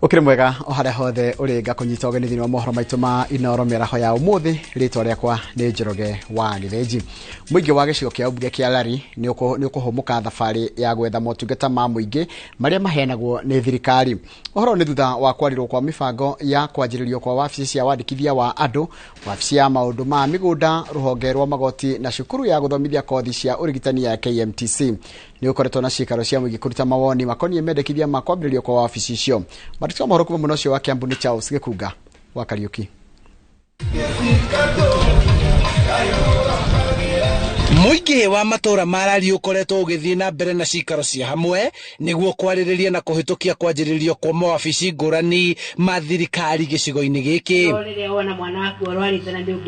Ukire mwega o haria hothe uri ngakunyita ũgeni thĩinĩ wa mohoro maitũ ma Inooro mĩaraho ya ũmũthĩ. Rĩtwa rĩakwa nĩ Njoroge wa Gĩthĩnji. Mũingĩ wa gĩcigo kĩa ũmbunge kĩa Lari nĩ ũkũhũmũka thabarĩ ya gwetha motungata ma mũingĩ marĩa maheanagwo nĩ thirikari. Ũhoro nĩ thutha wa kwarĩrwo kwa mĩbango ya kwanjĩrĩrio kwa wabici cia wandĩkithia wa andũ, wabici ya maũndũ ma mĩgũnda, rũhonge rwa magoti na cukuru ya gũthomithia kothi cia ũrigitani ya KMTC. Nĩ ũkoretwo na ciikaro cia mũingĩ kũruta mawoni makoniĩ mendekithia ma kwambĩrĩrio kwa wabici icio. Mwandĩki wa mohoro kuma mwena ũcio wa Kiambu nĩ Charles Gĩkunga wa Kariuki. Mũingĩ wa matũra ma Lari ũkoretwo ũgĩthiĩ na mbere na cikaro cia hamwe nĩguo kwarĩrĩria na kũhĩtũkia kwanjĩrĩrio kwa mawabici ngũrani ma thirikari gĩcigo-inĩ gĩkĩ.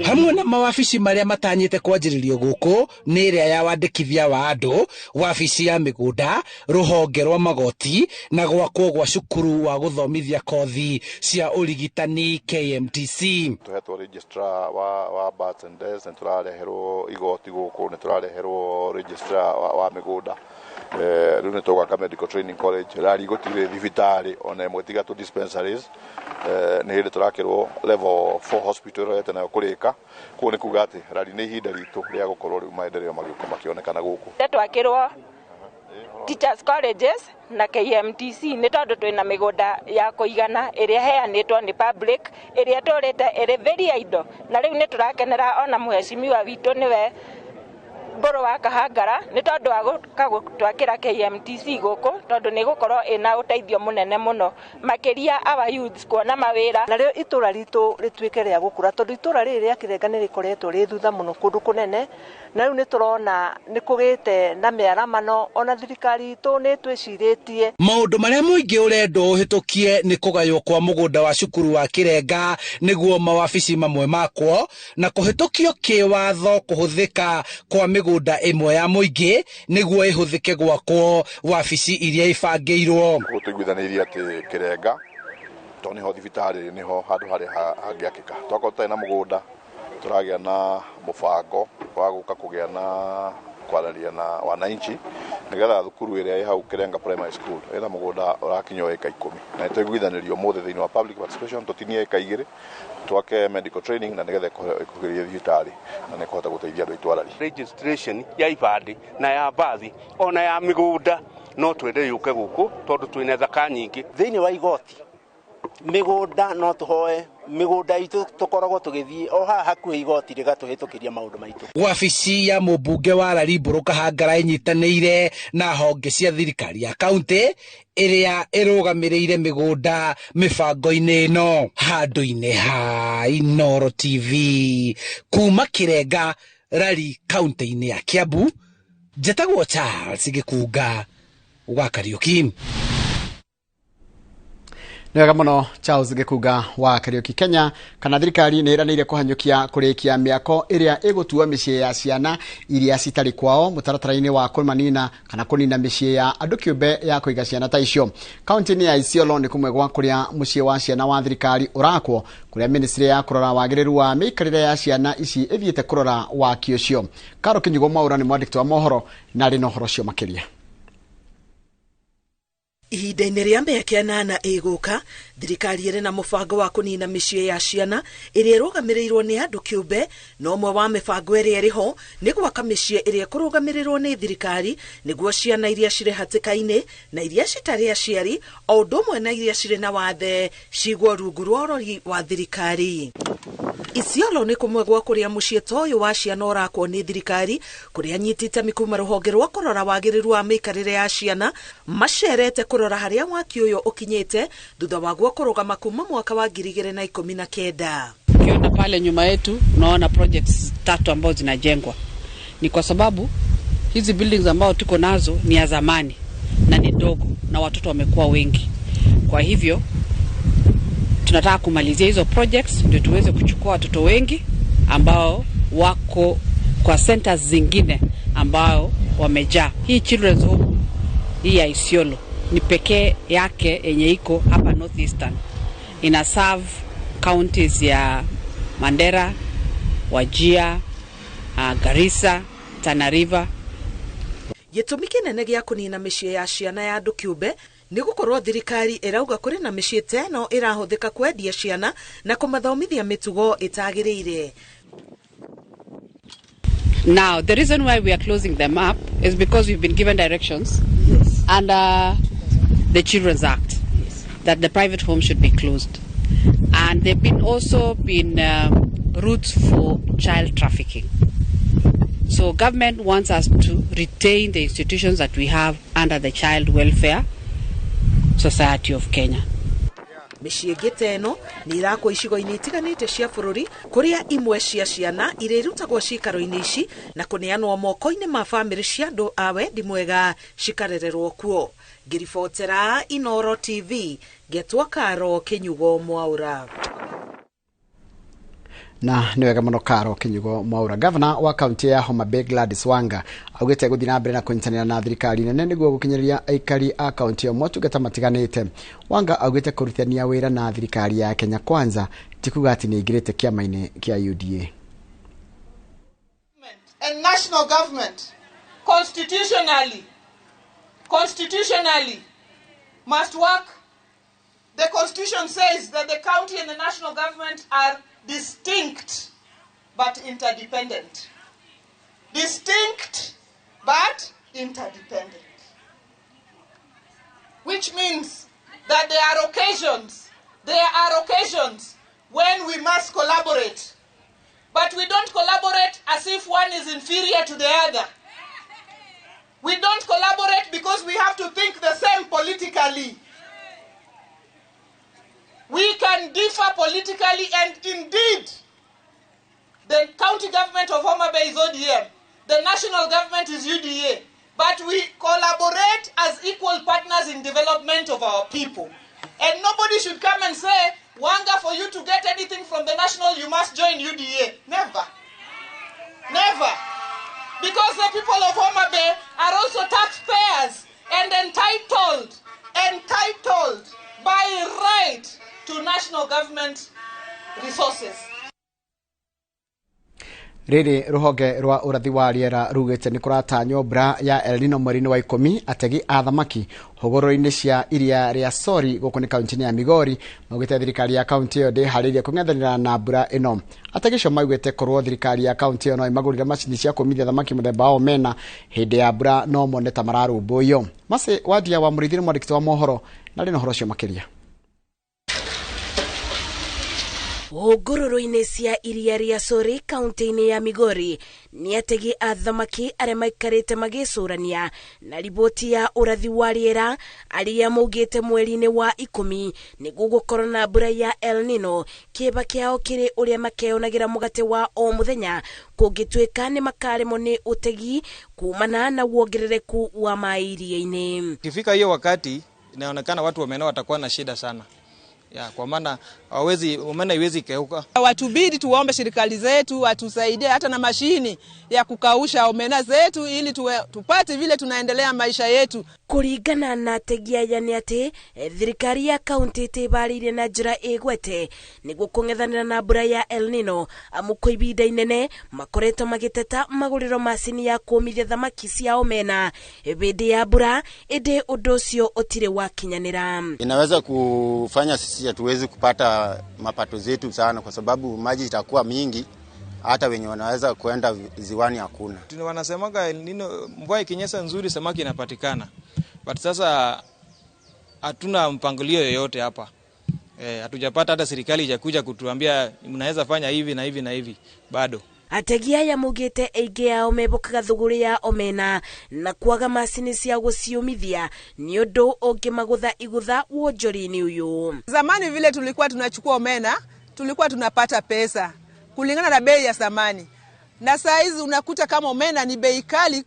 Hamwe na mawabici marĩa matanyĩte kwanjĩrĩrio gũkũ nĩ ĩrĩa ya wandĩkithia wa andũ, wabici ya mĩgũnda, rũhonge rwa magoti na gwakwo gwa cukuru wa gũthomithia kothi cia ũrigitani KMTC. Tũhetwo registrar wa births and deaths, nĩ tũrareherwo igoti gũkũ, nĩ tũrareherwo registrar wa mĩgũnda. Rĩu nĩ tũgwaka medical training college. Lari gũtirĩ thibitarĩ ona ĩmwe tiga tũ dispensaries. Nĩ hĩndĩ tũrakĩrwo level 4 hospital ĩrorete nayo kũrĩka. Koguo nĩ kuga atĩ Lari nĩ ihinda ritũ rĩa gũkorwo rĩu maendeleo magĩũka makĩonekana gũkũ. Twakĩrwo Teachers Colleges na KMTC nĩ tondũ twĩna mĩgũnda ya kũigana ĩrĩa ĩheanĩtwo nĩ public ĩrĩa tũrĩte ĩrĩ very idle, na rĩu nĩ tũrakenera ona mũhecimiwa witũ nĩwe Mbũrũ wa Kahangara nĩ tondũ wa gũka gũtwakĩra KMTC gũkũ, tondũ nĩ gũkorwo ĩna ũteithio mũnene mũno makĩria our youths kuona mawĩra. Narĩo itũra ritũ rĩtuĩke rĩa gũkũra, tondũ itũra rĩrĩ rĩa Kĩrenga nĩ rĩkoretwo rĩ thutha mũno kũndũ kũnene, na rĩu nĩ tũrona nĩ kũgĩte na mĩaramano, ona thirikari itũ nĩ ĩtwĩcirĩtie. Maũndũ marĩa mũingĩ ũrendwo ũhĩtũkie nĩ kũgaywo kwa mũgũnda wa cukuru wa Kĩrenga nĩguo mawabici mamwe makwo, na kũhĩtũkio kĩwatho kũhũthĩka kwa mĩgũnda ĩmwe ya mũingĩ nĩguo ĩhũthĩke gwakwo wabici iria ibangĩirwo. Koguo tũiguithanĩirie atĩ Kĩrenga tondũ nĩho thibitarĩ nĩho handũ harĩa hangĩakĩka. Twakorwo tũtarĩ na mũgũnda tũragĩa na mũbango wa gũka kũgĩa na kwaranĩria na wananchi nĩgetha thukuru ĩrĩa ĩ hau Kĩrenga Primary School ĩna mũgũnda ũrakinya ĩka 10, na nĩtũiguithanĩrio ũmũthĩ thĩinĩ wa public participation tũtinie ĩka 2 twake medical training na nĩgetha ĩkuhĩrĩrie thibitarĩ na nĩ kũhota gũteithia andũ aitũ a Lari. Registration ya ibandĩ na ya mbathi ona ya mĩgũnda no twende yũke gũkũ tondũ twĩna thaka nyingĩ. Thĩinĩ wa igoti mĩgũnda no tũhoe mĩgũnda itũ tũkoragwo tũgĩthiĩ o haha hakuhĩ igoti rĩgatũhĩtũkĩria maũndũ maitũ. Wabici ya mũmbunge wa Lari Mbũrũ Kahangara ĩnyitanĩire na honge cia thirikari ya kaunti ĩrĩa ĩrũgamĩrĩire mĩgũnda mĩbango-inĩ ĩno. Handũ-inĩ ha Inooro TV kuma Kĩrenga, Lari, kaunti-inĩ ya Kiambu, njetagwo Charles Gĩkunga wa Kariuki. Nĩ wega mũno Charles Gĩkunga wa Kariuki. Kenya kana thirikari nĩ ĩranĩire kũhanyũkia kũrĩkia mĩako ĩrĩa ĩgũtua mĩciĩ ya ciana iria citarĩ kwao mũtaratara-inĩ wa kũmanina kana kũnina mĩciĩ ya andũ kĩũmbe ya kũiga ciana ta icio. Kaunti-inĩ ya Isiolo nĩ kũmwe gwa kũrĩa mũciĩ wa ciana wa thirikari ũrakwo, kũrĩa ministry ya kũrora wagĩrĩru wa mĩikarĩre ya ciana ici ĩthiĩte kũrora waki ũcio. Karo Kĩnyugo Mwaura nĩ mwandĩki wa mohoro na arĩ na ũhoro ũcio makĩria. Ihinda-inĩ rĩa mĩaka 8 ĩgũka, thirikari ĩrĩ na mũbango wa kũnina mĩciĩ ya ciana ĩrĩa ĩrũgamĩrĩirwo nĩ andũ kĩũmbe, na ũmwe wa mĩbango ĩrĩa ĩrĩ ho nĩ gwaka mĩciĩ ĩrĩa ĩkũrũgamĩrĩrwo nĩ thirikari nĩguo ciana iria cirĩ hatĩka-inĩ na iria citarĩ aciari o ũndũ ũmwe na iria cirĩ na wathe cigwo rungu rwa ũrori wa thirikari. Isiolo nĩ kũmwe gwa kũrĩa mũciĩ ta ũyũ wa ciana ũrakwo nĩ thirikari, kũrĩa anyiti itemi kuma rũhonge rwa kũrora wagĩrĩru wa mĩikarĩre ya ciana macerete kũrora harĩa waki ũyũ ũkinyĩte thutha waguo kũrũgama kuma mwaka wa 2019. Ukiona pale nyuma yetu unaona projects 3 ambazo zinajengwa, ni kwa sababu hizi buildings ambao tuko nazo ni ya zamani na ni ndogo na watoto wamekuwa wengi. Kwa hivyo tunataka kumalizia hizo projects ndio tuweze kuchukua watoto wengi ambao wako kwa centers zingine ambao wamejaa. Hii Children's Home hii ya Isiolo ni pekee yake yenye iko hapa Northeastern. Ina serve counties ya Mandera, Wajir, Garissa, Tana River. Gĩtũmi kĩnene gĩa kũnina mĩciĩ ya ciana ya andũ kĩũmbe Nĩ gũkorwo thirikari ĩrauga kũrĩ na mĩciĩ ta ĩno ĩrahũthĩka kwendia ciana na kũmathomithia mĩtugo ĩtagĩrĩire. Now, the reason why we are closing them up is because we've been given directions under the Children's Act that the private homes should be closed. And they've been also been routes for child trafficking. So government wants us to retain the institutions that we have under the Child Welfare Society of Kenya. Mĩciĩ ĩngĩ ta ĩno nĩ ĩrakwo icigo-inĩ itiganĩte cia bũrũri, kũrĩa imwe cia ciana irĩrutagwo ciikaro-inĩ ici na kũneanwo moko-inĩ ma bamĩrĩ cia andũ a wendi mwega cikarererwo kuo. Ngĩribotera Inoro TV, ngetwo Karo Kinyugo Mwaura. Na nĩ wega mũno Karo Kinyugo Mwaura. Gavana wa kaunti ya Homa Bay Gladys Wanga augĩte gũthiĩ na mbere na kũnyitanĩra na thirikari nene nĩguo gũkinyĩria aikari a kaunti ĩyo motungata matiganĩte. Wanga augĩte kũrutithania wĩra na thirikari ya Kenya Kwanza ti kuga atĩ nĩ ĩingĩrĩte kĩama-inĩ kĩa UDA. And national government constitutionally must work. The constitution says that the county and the national government are distinct but interdependent. Distinct but interdependent. Which means that there are occasions when we must collaborate. But we don't collaborate as if one is inferior to the other. We don't collaborate because we have to think the same politically. We can differ politically, and indeed, the county government of Homa Bay is ODM, the national government is UDA, but we collaborate as equal partners in development of our people. And nobody should come and say, Wanga, for you to get anything from the national, you must join UDA. Never. Never. Because the people of Homa Bay are also taxpayers and entitled by right to national government resources. Rĩrĩ rũhonge rwa ũrathi wa rĩera rugĩte nĩ kũratanywo mbura ya El Nino mweri-inĩ wa 10. Ategi a thamaki hũgũrũrũ-inĩ cia iria rĩa Sori gũkũ nĩ kaunti-inĩ ya Migori maugĩte thirikari ya kaunti ĩyo ndĩharĩirie kũng'ethanĩra na mbura ĩno. Ategi acio maugĩte korwo thirikari ya kaunti ĩyo no ĩmagũrĩre macini cia kũmithia thamaki mũthemba wa omena hĩndĩ ya mbura no mone ta mararũmbũiyo. Maci Wadia wa Mũrĩithi nĩ mwandĩki wa mohoro na rĩ na ũhoro ũcio makĩria. Hũgũrũrũ-inĩ cia iria rĩa Sori kaunti-inĩ ya Migori nĩ ategi a thamaki arĩa maikarĩte magĩcũrania na riboti ya ũrathi wa rĩera arĩa maugĩte mweri-inĩ wa 10 nĩguo gũkorwo na mbura ya El Nino. Kĩeba kĩao kĩrĩ ũrĩa makeyonagĩra mũgate wa o mũthenya kũngĩtuĩka nĩ makaremwo nĩ ũtegi kumana na wongerereku wa maĩ iria-inĩ. Ikifika hiyo wakati inaonekana watu wa maeneo watakuwa na shida sana. Ya, kwa maana hawezi omena iwezi keuka. Watubidi tuombe serikali zetu watusaidie hata na mashini ya kukausha omena zetu ili tupate vile tunaendelea maisha yetu. Kuringana na ategia ya nĩ atĩ thirikari ya kaunti ĩtĩbarĩirie na njĩra ĩgwete nĩguo kũng'ethanĩra na mbura ya El Nino, amu kwa ihinda inene makoretwo magĩteta magũrĩro macini ya kũmithia thamaki cia omena hĩndĩ ya mbura, ĩndĩ ũndũ ũcio ũtirĩ wakinyanĩra. Inaweza kufanya sisi hatuwezi kupata mapato zetu sana kwa sababu maji itakuwa mingi, hata wenye wanaweza kuenda ziwani hakuna. Wanasemaga El Nino, mvua ikinyesha nzuri samaki inapatikana. But sasa hatuna mpangilio yoyote hapa. Hatujapata hata serikali ijakuja kutuambia mnaweza fanya hivi na hivi na hivi bado. Ategi aya maugĩte aingĩ ao mebokaga thũgũrĩ ya omena na kwaga macini cia gũciũmithia nĩ ũndũ ũngĩmagũtha igũtha wonjoria-inĩ ũyũ. Zamani vile tulikuwa tunachukua omena, tulikuwa tunapata pesa kulingana na bei ya zamani. Na saa hizi unakuta kama omena ni bei kali,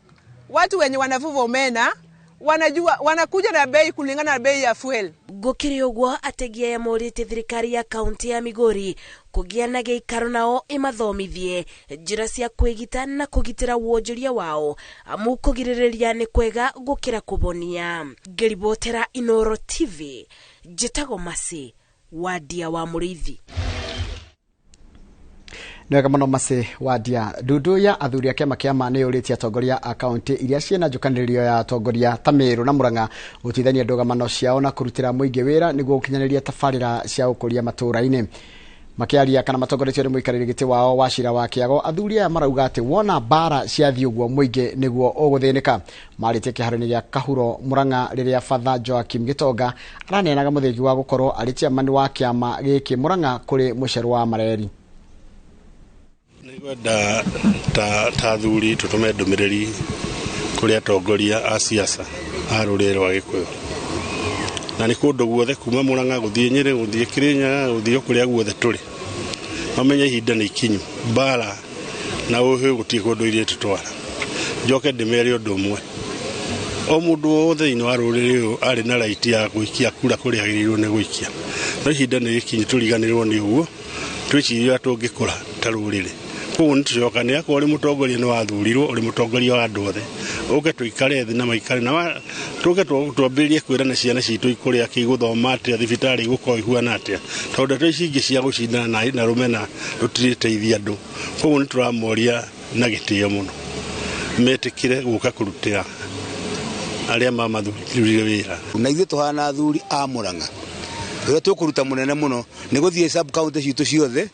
watu wenye wanavuva omena wanajua wanakuja na bei kulingana na bei ya fuel. Gũkĩrĩ ũguo ategi aya morĩtie thirikari ya kaunti ya Migori kũgĩa na gĩikaro nao ĩmathomithie njĩra cia kwĩgita na kũgitĩra wonjoria wao, amu kũgirĩrĩria nĩ kwega gũkĩra kũbonia. Ngĩribotera Inoro TV, njĩtagwo Masi Wadia wa Mũrĩithi. Nĩwega mũno Macĩ Wandia. Ndundu ya athuri a kĩama kĩa ma nĩ yũrĩtie atongoria a kaunti iria ciĩna njũkanĩrĩrio ya atongoria ta Meru na Murang'a gũtuithania ndũgamano ciao na kũrutĩra mũingĩ wĩra nĩguo gũkinyanĩria tabarĩra cia ũkũria matũũra-inĩ. Makĩaria kana matongoretio nĩ mũikarĩri gĩtĩ wao wa cira wa kĩago, athuri aya marauga atĩ wona mbara ciathiĩ ũguo mũingĩ nĩguo ũgũthĩnĩka. Marĩtie kĩharo-inĩ gĩa Kahuro Murang'a rĩrĩa Father Joachim Gĩtonga araneanaga mũthĩgi wa gũkorwo arĩ chairman wa kĩama gĩkĩ Murang'a kũrĩ mũcero wa Mareri. Nĩngwenda ta athuri tũtũme ndũmĩrĩri kũrĩ atongoria a siasa a rũrĩrĩ rwa Gĩkũyũ, na nĩ kũndũ guothe kuma Murang'a gũthiĩ Nyĩrĩ gũthiĩ Kĩrĩnyaga gũthiĩ kũrĩa guothe tũrĩ, mamenye ihinda nĩ ikinyu. Mbara na ũhĩ gũtirĩ kũndũ irĩtũtwara. Njoke ndĩmere ũndũ ũmwe, o mũndũ wothe thĩinĩ wa rũrĩrĩ rũrũ arĩ na right ya gũikia kura kũrĩa agĩrĩirwo nĩ gũikia, no ihinda nĩ rĩkinyu tũriganĩrwo nĩ ũguo, twĩcirie ũrĩa tũngĩkũra ta rũrĩrĩ. Koguo nĩ tũcokane, akorwo ũrĩ mũtongoria nĩ wathurirwo ũrĩ mũtongoria wa andũ othe, ũke tũikare thĩ na maikare na tũke twambĩrĩrie kwĩrana ciana citũ ikũrĩa kĩ igũthoma atĩa, thibitarĩ igũkorwo ihuana atĩa, tondũ ndeto ici ingĩ cia gũcindana na rũmena rũtirĩteithia andũ. Koguo nĩ tũramoria na gĩtĩo mũno metĩkĩre gũka kũrutĩra arĩa mamathurire wĩra. Na ithuĩ tũhana athuri a Murang'a, ũrĩa tũkũruta mũnene mũno nĩ gũthiĩ sub county citũ ciothe,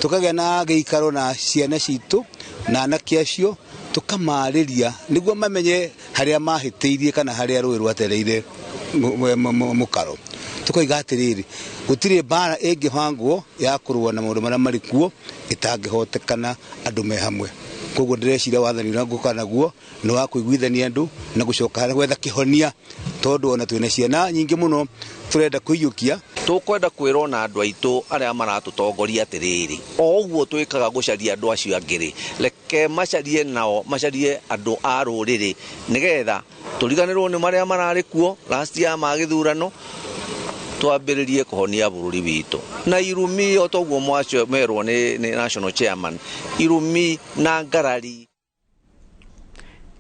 tũkagĩa na gĩikaro na ciana citũ na anake acio, tũkamarĩria nĩguo mamenye harĩa mahĩtĩirie kana harĩa rũĩ rwatereire mũkaro. Tũkoiga atĩrĩrĩ, gũtirĩ mbara ĩngĩbangwo ya kũrũa na maũndũ marĩa marĩ kuo ĩtangĩhotekana andũ me hamwe. Koguo ndĩreciria wathani ũrĩa ngũka naguo nĩ wa kũiguithania andũ na gũcoka gwetha kĩhonia, tondũ ona twĩna ciana nyingĩ mũno tũrenda kũiyũkia. Tũkwenda kwĩrwo na andũ aitũ arĩa maratũtongoria atĩrĩrĩ, o ũguo twĩkaga gũcaria andũ acio angĩ rĩ, reke macarie nao, macarie andũ a rũrĩrĩ nĩgetha tũriganĩrwo nĩ marĩa mararĩ kuo last year ma gĩthurano, twambĩrĩrie kũhonia bũrũri witũ. Na irumi o toguo mwacio merwo nĩ national chairman, irumi na ngarari.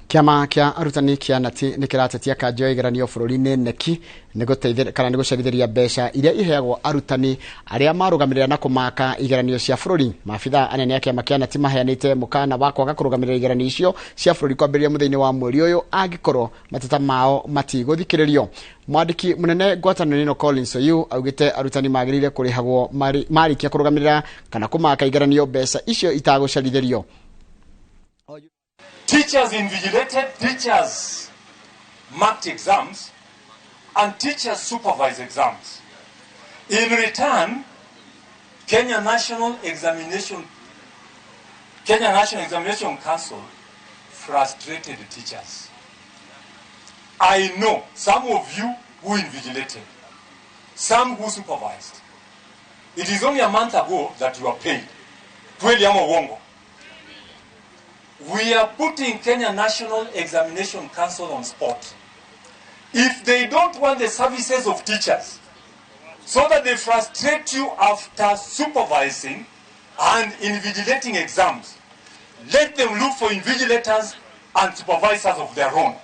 Kĩama kĩa arutani kĩa Nati nĩ kĩratetia kanjo ya igeranio bũrũri-inĩ neki nĩ gũteithĩrĩria kana nĩ gũcerithĩria mbeca iria iheagwo arutani arĩa marũgamĩrĩra na kũmaka igeranio cia bũrũri. Maabithaa anene a kĩama kĩa Nati maheanĩte mũkana wa kwaga kũrũgamĩrĩra igeranio icio cia bũrũri kwambĩrĩria mũthenya wa mweri ũyũ angĩkorwo mateta mao matigũthikĩrĩrio. Mwandĩki mũnene ngwatanĩro ĩno Collins Oyu augĩte arutani magĩrĩire kũrĩhagwo marĩkia kũrũgamĩrĩra kana kũmaka igeranio mbeca icio itagũcerithĩrio. Teachers invigilated, teachers marked exams, and teachers supervised exams. In return, Kenya National Examination Council frustrated the teachers. I know some of you who invigilated, some who supervised. It is only a month ago that you were paid. Kweli ama uongo? We are putting Kenya National Examination Council on spot. If they don't want the services of teachers, so that they frustrate you after supervising and invigilating exams, let them look for invigilators and supervisors of their own.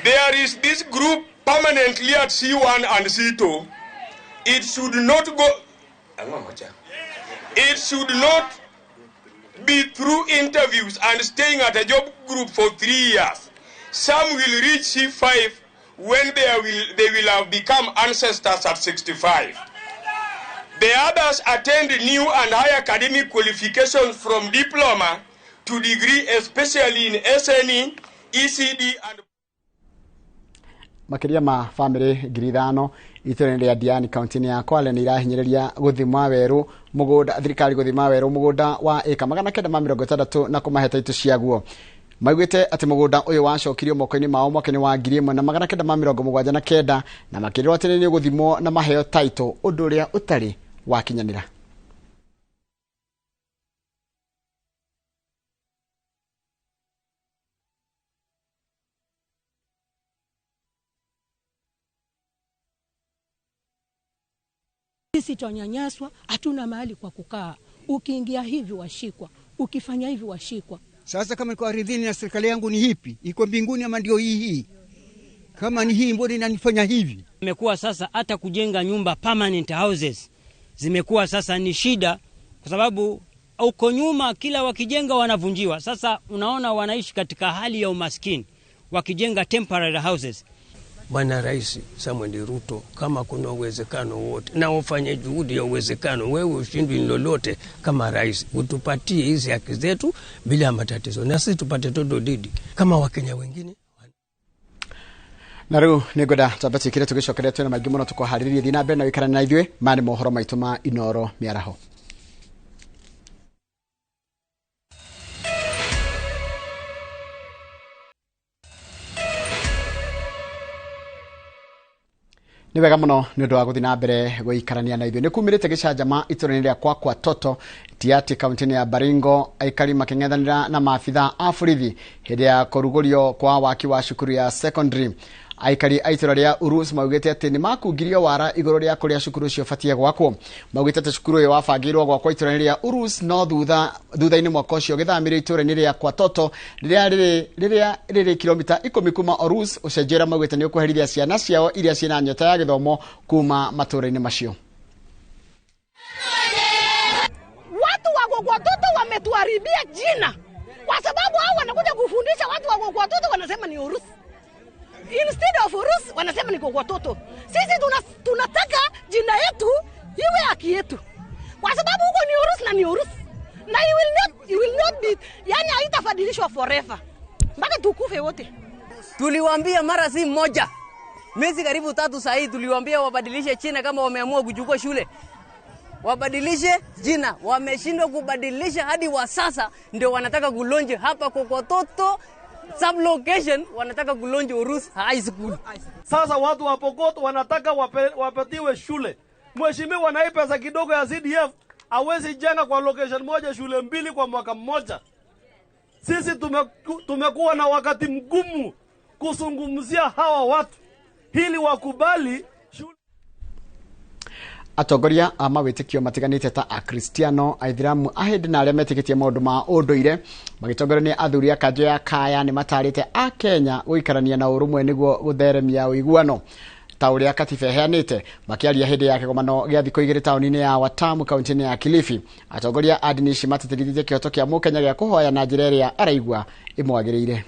There is this group permanently at C1 and C2. It should not go. It should not be through interviews and staying at a job group for 3 years. Some will reach C5 when they will have become ancestors at 65. The others attend new and higher academic qualifications from diploma to degree, especially in SNE, ECD and Makĩria ma bamĩrĩ 5,000 itũũra-inĩ rĩa Diani kaunti-inĩ ya Kwale nĩ irahinyĩrĩria gũthima werũ mũgũnda thirikari gũthima werũ mũgũnda wa ĩka 960 na kũmahe taitũ ciaguo. Maugĩte atĩ mũgũnda ũyũ wacokirio moko-inĩ mao mwaka-inĩ wa 1979 na makĩrĩrwo atĩ nĩ ũgũthimwo na maheo taitũ, ũndũ ũrĩa ũtarĩ wakinyanĩra. Sisi twanyanyaswa, hatuna mahali kwa kukaa. Ukiingia hivi washikwa, ukifanya hivi washikwa. Sasa kama niko ardhini na serikali yangu ni hipi? Iko mbinguni ama ndio hii hii? Kama ni hii mbona inanifanya hivi? Imekuwa sasa hata kujenga nyumba permanent houses zimekuwa sasa ni shida, kwa sababu Huko nyuma kila wakijenga wanavunjiwa. Sasa unaona wanaishi katika hali ya umaskini wakijenga temporary houses. Bwana Rais Samuel Ruto, kama kuna uwezekano wote, na ufanye juhudi ya uwezekano, wewe ushindwi lolote kama rais, utupatie hizi haki zetu bila matatizo, na sisi tupate todo didi kama Wakenya wengine. Na rĩu nĩ ngwenda twambe twĩkĩre tũgĩcokeria twĩna maingĩ mũno tũkũharĩrĩria. Thiĩ na mbere na wĩikarane na ithuĩ. Maya nĩ mohoro maitũ ma Inooro mĩaraho. Nĩ wega mũno nĩ ũndũ wa gũthiĩ na mbere gũikarania na ithuĩ. Nĩ kumĩrĩte gĩcanjama itũra-inĩ rĩa Kwakwa Toto Tiaty kaunti-inĩ ya Baringo, aikari makĩng'ethanĩra na maabitha a borithi hĩndĩ ya kũrugũrio kwa waki wa cukuru ya secondary. Aikari a itũra rĩa Urus maugĩte atĩ nĩ makungirio wara igũrũ rĩa kũrĩa cukuru ũcio ũbatiĩ gwakwo. Maugĩte atĩ cukuru ũyũ wabangĩirwo gwakwo itũra-inĩ rĩa Urus no thutha-inĩ mwaka ũcio ũgĩthamĩrio itũra-inĩ rĩa Kwatoto rĩrĩa rĩrĩ kilomita 10 kuma Orus. Ũcenjia ũrĩa maugĩte nĩ ũkweherithia ciana ciao iria ciĩna nyota ya gĩthomo kuma matũra-inĩ macio. Watu wa Kwatoto wametuharibia jina kwa sababu hao wanakuja kufundisha watu wa Kwatoto wanasema ni Urus. Instead of Urus wanasema ni Kwatoto. Sisi tunataka jina yetu iwe haki yetu. Kwa sababu huko ni Urus na ni Urus. Na you will not be, yani haitafadilishwa forever. Mpaka tukufe wote. Tuliwaambia mara si moja. Miezi karibu 3 sasa hivi tuliwaambia wabadilishe jina kama wameamua kuchukua shule. Wabadilishe jina, wameshindwa kubadilisha hadi wa sasa ndio wanataka kulonje hapa kwa Kwatoto sub-location, wanataka kulonje Urus High School. Sasa watu wa Pokot wanataka wapatiwe shule. Mheshimiwa, na hii pesa kidogo ya CDF hawezi jenga kwa location moja shule 2 kwa mwaka mmoja. Sisi tumekuwa na wakati mgumu kuzungumzia hawa watu ili wakubali. Atongoria a mawĩtĩkio matiganĩte ta Akristiano, Aithĩramu, Ahĩndĩ na arĩa metĩkĩtie maũndũ ma ũndũire magĩtongorio nĩ athuri a kanjũ ya Kaya nĩ matarĩte a Kenya gũikarania na ũrũmwe nĩguo gũtheremia ũiguano ta ũrĩa katiba ĩheanĩte. Makĩaria hĩndĩ ya kĩgomano gĩa thikũ 2 taũni-inĩ ya Watamu kaunti-inĩ ya Kilifi, atongoria a ndini ici matĩtĩrithĩtie kĩhoto kĩa mũkenya gĩa kũhoya na njĩra ĩrĩa araigua ĩmwagĩrĩire.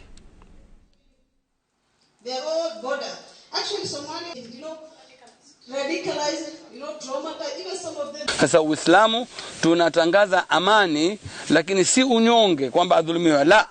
Sasa Uislamu tunatangaza amani, lakini si unyonge kwamba adhulumiwe. La,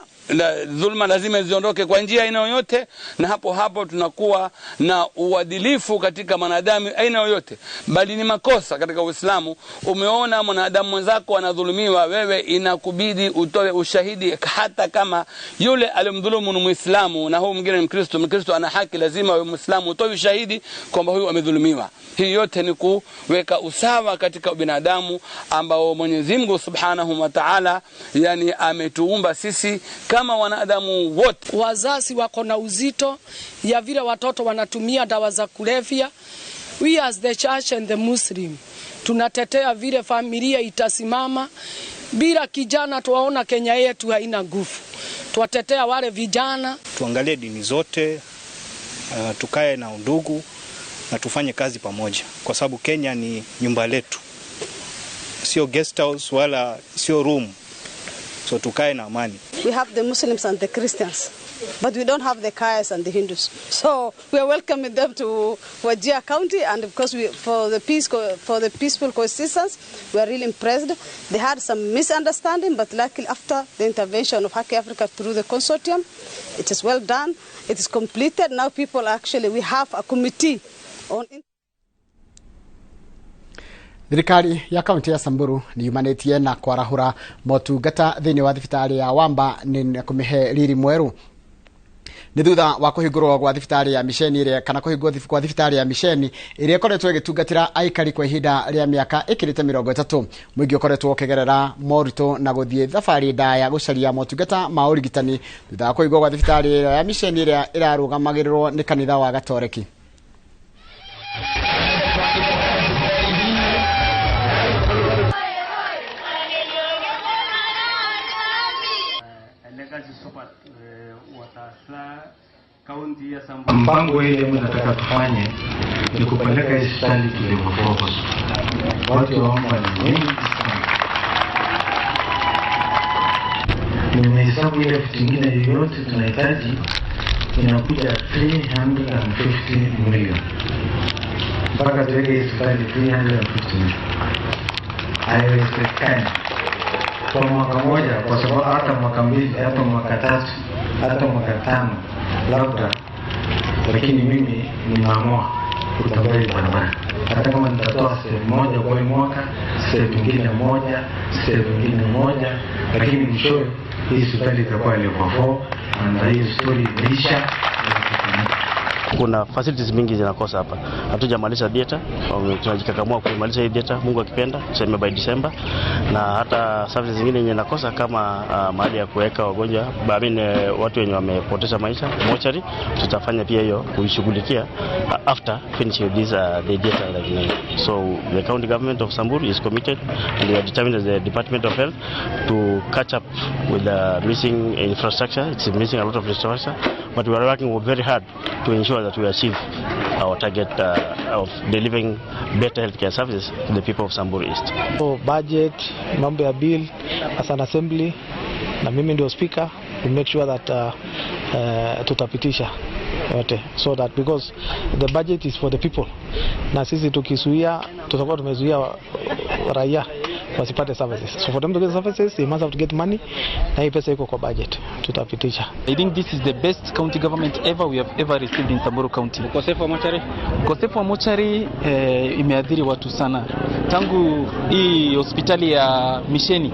dhulma lazima ziondoke kwa njia aina yoyote, na hapo hapo tunakuwa na uadilifu katika mwanadamu aina yoyote. Bali ni makosa katika Uislamu, umeona mwanadamu mwenzako anadhulumiwa, wewe inakubidi utoe ushahidi, hata kama yule aliyemdhulumu ni Muislamu na huyu mwingine ni Mkristo. Mkristo ana haki, lazima wewe Muislamu utoe ushahidi kwamba huyu amedhulumiwa. Hii yote ni kuweka usawa katika binadamu ambao Mwenyezi Mungu Subhanahu wa Ta'ala yani ametuumba sisi kama wanadamu wote. Wazazi wako na uzito ya vile watoto wanatumia dawa za kulevya. We as the church and the Muslim tunatetea vile familia itasimama. Bila kijana tuwaona Kenya yetu haina nguvu. Tuwatetea wale vijana. Tuangalie dini zote, tukae na undugu na tufanye kazi pamoja, kwa sababu Kenya ni nyumba letu, sio guest house wala sio room. So tukae na amani. We have the Muslims and the Christians, but we don't have the Kayas and the Hindus. So we are welcoming them to Wajir County, and of course for the peaceful coexistence, we are really impressed. They had some misunderstanding, but luckily after the intervention of Haki Africa through the consortium, it is well done. It is completed. Now people actually, we have a committee on. Thirikari ya kaunti ya Samburu ni yumanĩtie na kwarahũra motungata thĩinĩ wa thibitarĩ ya Wamba nĩ kũmĩhe riri mwerũ. Nĩ thutha wa kũhingũrwo gwa thibitarĩ ya misheni ĩrĩa kana kũhingũrwo kwa thibitarĩ ya misheni ĩrĩa ĩkoretwo ĩgĩtungatĩra aikari kwa ihinda rĩa mĩaka ĩkĩrĩte 30. Mũingĩ ũkoretwo ũkĩgerera moritũ na gũthiĩ thabarĩ ndaya gũcaria motungata ma ũrigitani thutha wa kũhingũrwo gwa thibitarĩ ĩrĩa ya misheni ĩrĩa ĩrarũgamagĩrĩrwo nĩ kanitha wa Gatoreki. Mpango ile mimi nataka tufanye ni kupeleka hospitali to level 4 hospital. Watu waomba ni wengi sana. Nimehesabu ile vitu ingine yoyote tunahitaji inakuja 350 million mpaka tuweke hii hospitali 350 million. Haiwezekani kwa mwaka moja, kwa sababu hata mwaka mbili, hata mwaka tatu, hata mwaka tano labda, lakini mimi nimeamua kutambua hii barabara, hata kama nitatoa sehemu moja kwa hii mwaka, sehemu nyingine moja, sehemu nyingine moja, lakini mwishowe hii hospitali itakuwa level 4 na hii story imeisha. Kuna facilities mingi zinakosa hapa. Hatujamaliza theater, tunajikakamua kuimaliza hii theater, Mungu akipenda, tuseme by December. Na hata services zingine yenye nakosa kama mahali ya kuweka wagonjwa, I mean, watu wenye wamepoteza maisha, mortuary, tutafanya pia hiyo kuishughulikia after finishing this the theater like. So the county government of Samburu is committed and we are determined as the Department of Health to catch up with the missing infrastructure. It's missing a lot of infrastructure, but we are working very hard to ensure that we achieve our target of delivering better healthcare services to the people of Samburu East. So budget, mambo ya bill as an assembly, na mimi ndio speaker, we make sure that tutapitisha yote, so that because the budget is for the people, na sisi tukizuia tutakuwa tumezuia raia wasipate services. So for them to get services, they must have to get money, na hii pesa iko kwa budget, tutapitisha. I think this is the best county government ever we have ever received in Samburu County. Ukosefu wa mochari? Ukosefu wa mochari imeathiri watu sana. Tangu hii hospitali ya Misheni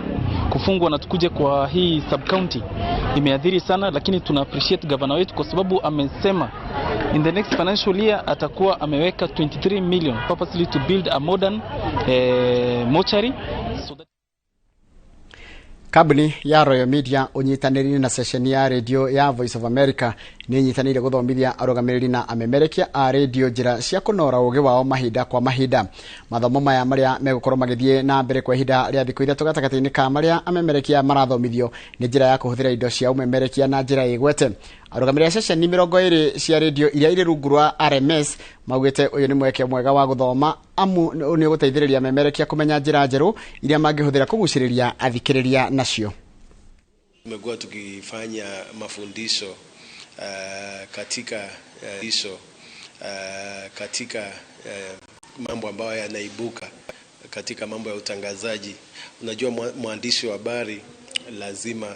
kufungwa na tukuje kwa hii sub county imeathiri sana, lakini tuna appreciate governor wetu kwa sababu amesema in the next financial year atakuwa ameweka 23 million purposely to build a modern mortuary. So that Kambuni ya Royal Media unyitanĩire na ceceni ya radio ya Voice of America nĩ inyitanĩire gũthomithia arũgamĩrĩri na amemerekia a radio njĩra cia kũnora ũgĩ wao mahinda kwa mahinda. Mathomo maya marĩa megũkorwo magĩthiĩ na mbere kwa ihinda rĩa thikũ ithatũ gatagatĩ-inĩ ka marĩa amemerekia marathomithio nĩ njĩra ya kũhũthĩra indo cia ũmemerekia na njĩra ĩgwete. Arũgamĩrĩri a ceceni 20 cia radio iria irĩ rungu rwa RMS maugĩte ũyũ nĩ mweke mwega wa gũthoma amu nĩ ũgũteithĩrĩria amemerekia kũmenya njĩra njerũ iria mangĩhũthĩra kũgucĩrĩria athikĩrĩria nacio. Tumekuwa tukifanya mafundisho katika mambo ambayo yanaibuka katika mambo ya utangazaji. Unajua, mwandishi wa habari lazima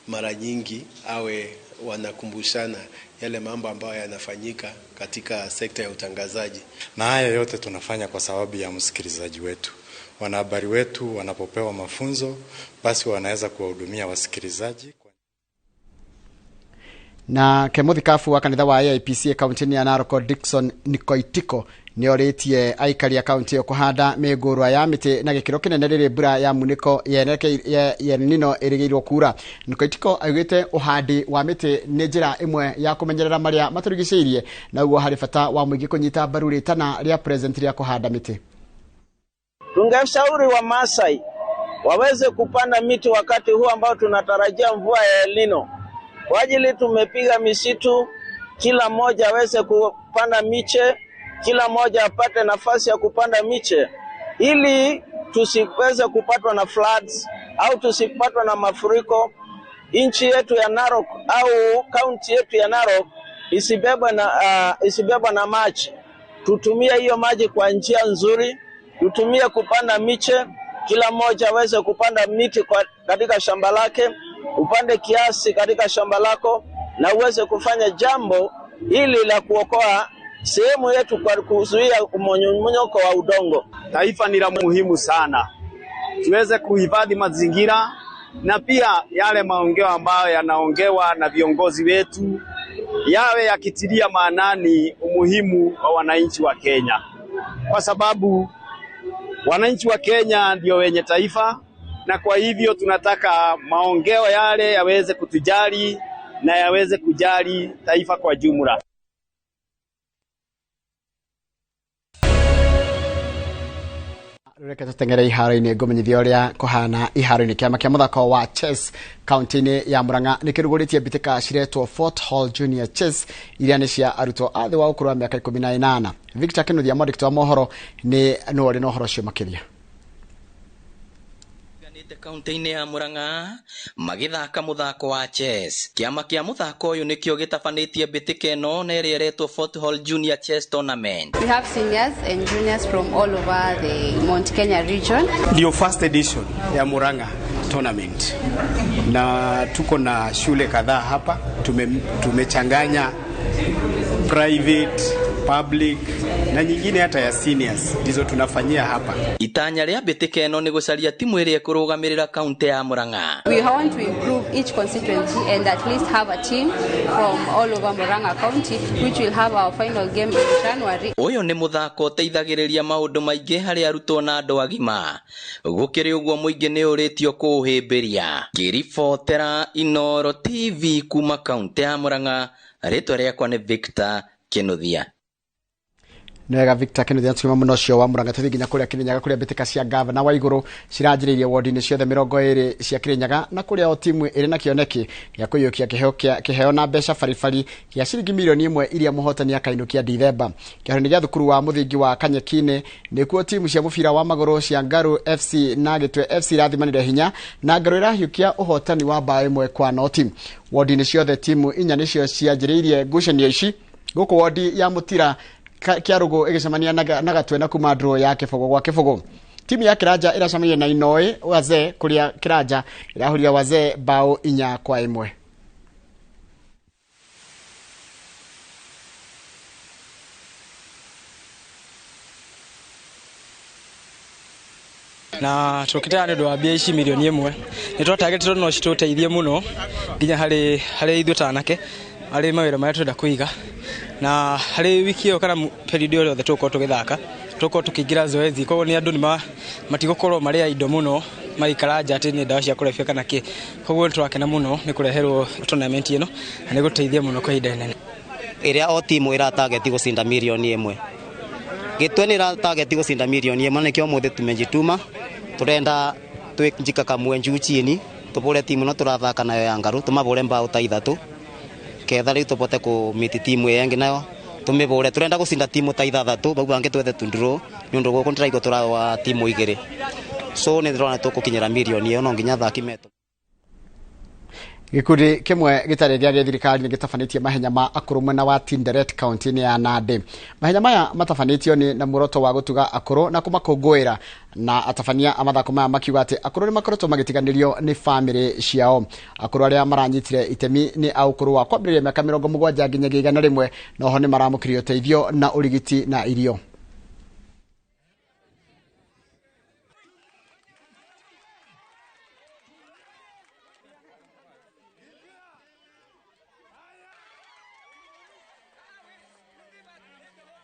mara nyingi awe wanakumbushana yale mambo ambayo yanafanyika katika sekta ya utangazaji. Na haya yote tunafanya kwa sababu ya msikilizaji wetu. Wanahabari wetu wanapopewa mafunzo basi wanaweza kuwahudumia wasikilizaji. Na kemuthikabu wa kanitha wa AIPC kaunti-inĩ ya Narok Dickson Nikoitiko nĩorĩtie aikari a kaunti ĩyo kũhanda mĩngũrwa ya mĩtĩ na gĩkĩro kĩnene rĩrĩ mbura ya munĩko ya El Nino ĩrĩgĩrĩirwo kura. Nikoitiko augĩte ũhandi wa mĩtĩ nĩ njĩra ĩmwe ya kũmenyerera marĩa matũrigicĩirie na ũguo harĩ bata wa mũingĩ kũnyita mbaru rĩtana rĩa president rĩa kũhanda mĩtĩ. Tungeshauri wa Maasai waweze kupanda miti wakati huu ambao tunatarajia mvua ya El Nino. Kwa ajili tumepiga misitu, kila mmoja aweze kupanda miche, kila mmoja apate nafasi ya kupanda miche ili tusiweze kupatwa na floods au tusipatwa na mafuriko. Nchi yetu ya Narok au kaunti yetu ya Narok isibebwe na maji. Tutumie hiyo maji kwa njia nzuri, tutumie kupanda miche, kila mmoja aweze kupanda miti katika shamba lake, upande kiasi katika shamba lako na uweze kufanya jambo hili la kuokoa sehemu yetu kwa kuzuia mmomonyoko wa udongo. Taifa ni la muhimu sana, tuweze kuhifadhi mazingira na pia yale maongeo ambayo yanaongewa na viongozi wetu yawe yakitilia maanani umuhimu wa wananchi wa Kenya, kwa sababu wananchi wa Kenya ndio wenye taifa, na kwa hivyo tunataka maongeo yale yaweze kutujali na yaweze kujali taifa kwa jumla. Reke tutengere iharo-inĩ ngũmenyithia ũrĩa kũhana iharo-inĩ. Kĩama kĩa mũthako wa chess kaunti-inĩ ya Murang'a nĩ kĩrugũrĩtie mbĩtĩka ciretwo Fort Hall Junior Chess iria nĩ cia arutwo a thĩ wa ũkũrũ wa mĩaka 18. Victor Kinuthia, mwandĩki wa mohoro, nĩ nĩwe ũrĩ na ũhoro ũcio makĩria. Mekĩte kaunti-inĩ ya Murang'a magĩthaka mũthako wa chess. Kĩama kĩa mũthako ũyũ nĩkĩo gĩtabanĩtie mbĩtĩka ĩno na ĩrĩa ĩretwo Fort Hall Junior Chess Tournament. We have seniors and juniors from all over the Mount Kenya region. Ndio first edition ya Murang'a tournament, na tuko na shule kadhaa hapa. Tumechanganya private, public na nyingine hata ya seniors ndizo tunafanyia hapa. Itanya rĩa mbĩtĩka ĩno nĩ gũcaria timu ĩrĩa ĩkũrũgamĩrĩra kaunti ya Murang'a. We want to improve each constituency and at least have a team from all over Murang'a County, which will have our final game in January. Ũyũ nĩ mũthako ũteithagĩrĩria maũndũ maingĩ harĩ arutwo na andũ agima. Gũkĩrĩ ũguo mũingĩ nĩ ũrĩtio kũũhĩmbĩria. Ngĩribotera Inooro TV kuma kaunti ya Murang'a, rĩtwa rĩakwa nĩ Victor Kinuthia. Nĩwega Victor Kinuthia, tukiuma mũno ũcio wa Murang'a tũthiĩ nginya kũrĩa Kirinyaga kũrĩa mbĩtĩka cia gavana wa igũrũ ciranjĩrĩirie wodi-inĩ ciothe 20 cia Kirinyaga na kũrĩa o timu ĩrĩ na kĩoneki gĩa kũiyũkia kĩheo na mbeca baribari gĩa ciringi mirioni 1 iria mũhotani akainũkia Dithemba. Kĩharo-inĩ gĩa thukuru wa mũthingi wa Kanyekine nĩkuo timu cia mũbira wa magũrũ cia Ngaru FC na Gĩtwe FC irathimanire hinya na Ngaru ĩrahiũkia ũhotani wa bao 1-0. Wodi-inĩ ciothe timu 4 nĩcio cianjĩrĩirie ngucanio ici gũkũ wodi ya Mũtira Kĩarũgũ ĩgĩcemania na Gatwe na kuma draw ya 0-0. Timu ya Kĩranja ĩracemania na Inoĩ Wazee kũrĩa Kĩranja ĩrahũrire Wazee bao 4-1. Na tũkĩtara nĩ ũndũ wa mbia ici mirioni 1 nĩ twatagĩtwo no citũteithie mũno nginya harĩ ithuĩ ta anake harĩ mawĩra marĩa tũrenda kũiga na harĩ wiki ĩyo kana period ĩyo yothe tũgũkorwo tũgĩthaka tũgũkorwo tũkĩingĩra zoezi, koguo nĩ andũ nĩ matigũkorwo marĩ a indo mũno maikara nja atĩ nĩ ndawa cia kũrebia kana kĩ, koguo nĩ tũrakena mũno nĩ kũreherwo tournament ĩno na nĩ gũteithia mũno kwa ihinda inene. Ĩrĩa o timu ĩratageti gũcinda mirioni 1 Gĩtwe nĩ ĩratageti gũcinda mirioni 1 nĩkĩo ũmũthĩ tumejituma tũrenda twĩnjika kamwe njuu chini tũbũre timu ĩno tũrathaka nayo ya Ngaru tũmabũre mbao ta 3 ketha rĩu tũbote kũmiti timu ĩyo ĩngĩ nayo tũmĩbũre tũrenda gũcinda timu ta 6 bau bangĩ twethe tunduro nĩ ũndũ gũkũ ndĩraigua tũrawa timu 2 so nĩ ndĩrona tũgũkinyĩra mirioni ĩyo no nginya athaki metwo. Gĩkundi kĩmwe gĩtarĩ gĩa gĩthirikari nĩ gĩtabanĩtie mahenya ma akũrũ mwena wa Tinderet kaunti-inĩ ya Nandi. Mahenya maya matabanĩtio nĩ na muoroto wa gũtuga akũrũ na kũmakũngũĩra, na atabania a mathako maya makiuga atĩ akũrũ nĩ makoretwo magĩtiganĩrio nĩ bamĩrĩ ciao. Akũrũ arĩa maranyitire itemi nĩ a ũkũrũ wa kwambĩrĩria mĩaka 70 nginyagia 101, na oho nĩ maramũkĩrio ũteithio na ũrigiti na irio.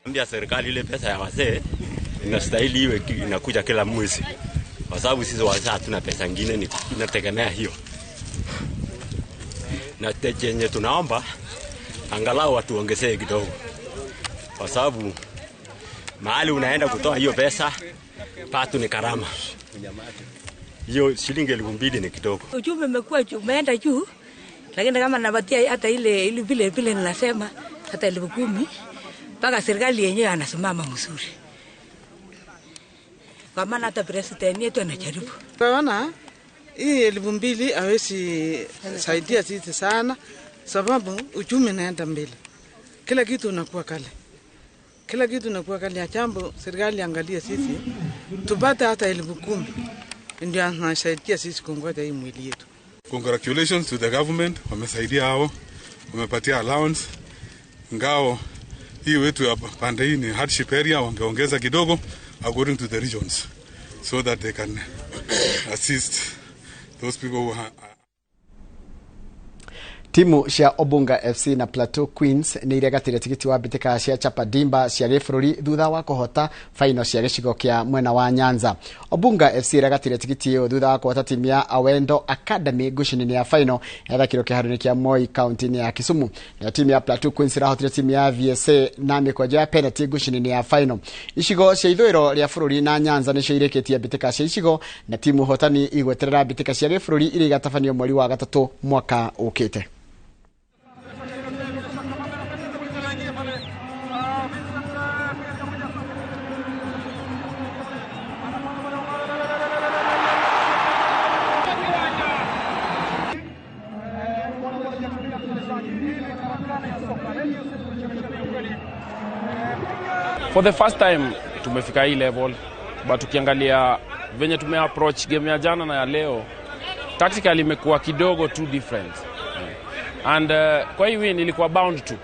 Ambia serikali ile pesa ya wazee inastahili iwe inakuja kila mwezi, kwa sababu sisi wazee hatuna pesa nyingine, ni tunategemea hiyo. Na chenye tunaomba angalau watuongezee kidogo, kwa sababu mahali unaenda kutoa hiyo pesa pato ni karama. Hiyo shilingi 2000 ni kidogo. Uchumi umekuwa umeenda juu, lakini kama napatia hata ile vile vile ninasema hata 10,000 mpaka serikali yenyewe anasimama mzuri. Kwa maana hata president yetu anajaribu. Tunaona hii 2000 hawezi saidia sisi sana sababu uchumi unaenda mbele. Kila kitu unakuwa kale. Kila kitu unakuwa kale. Achambo serikali angalie sisi tupate hata 10,000 ndio anasaidia sisi kungoja hii mwili yetu. Congratulations to the government, wamesaidia hao, wamepatia allowance. Ngao hii wetu ya pande hii ni hardship area, wangeongeza kidogo according to the regions so that they can assist those people who are. Timu cia Obunga FC na Plateau Queens nĩ iregatire tigiti wa mbĩtĩka cia Chapadimba cia gĩbũrũri thutha wa kũhota faino cia gĩcigo kĩa mwena wa Nyanza. Obunga FC iregatire tigiti ĩyo thutha wa kũhota timu ya Awendo Academy ngucanio-inĩ ya faino yathakirwo kĩharo-inĩ kĩa Moi kaunti-inĩ ya Kisumu. Nayo timu ya Plateau Queens ĩrahotire timu ya VSA na mĩkwanjo ya penalty ngucanio-inĩ ya faino. Icigo cia ithũĩro rĩa bũrũri na Nyanza nĩcio irĩkĩtie mbĩtĩka cia icigo na timu hotani igweterera mbĩtĩka cia gĩbũrũri iria igatabanio mweri wa 3 mwaka ũkĩte. For the first time tumefika hii level, but ukiangalia venye tume approach game ya jana na ya leo, tactically imekuwa kidogo too different. And kwa hii win ilikuwa bound to.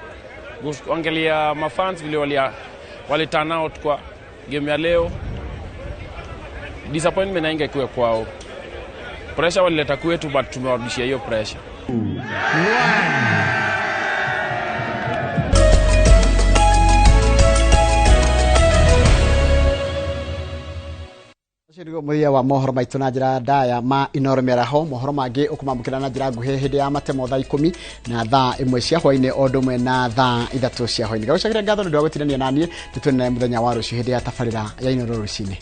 Angalia mafans vile wali turn out kwa game ya leo. Disappointment haingekuwa kwao. Pressure walileta kwetu, but tumewarudishia hiyo pressure. Ũcio mũthia wa mohoro maitũ na njĩra ndaya ma Inoro mĩaraho. Mohoro mangĩ ũkũmamũkĩra na njĩra nguhĩ hĩndĩ ya matemo thaa 10 na thaa 1 cia hwainĩ o ũndũ ũmwe na thaa 3 cia hwainĩ. Ngagũcokeria ngatho nĩ ũndũ wa gũtinania naniĩ. Nĩtuonane mũthenya wa rũciũ hĩndĩ ya tabarĩra ya Inoro rũcinĩ.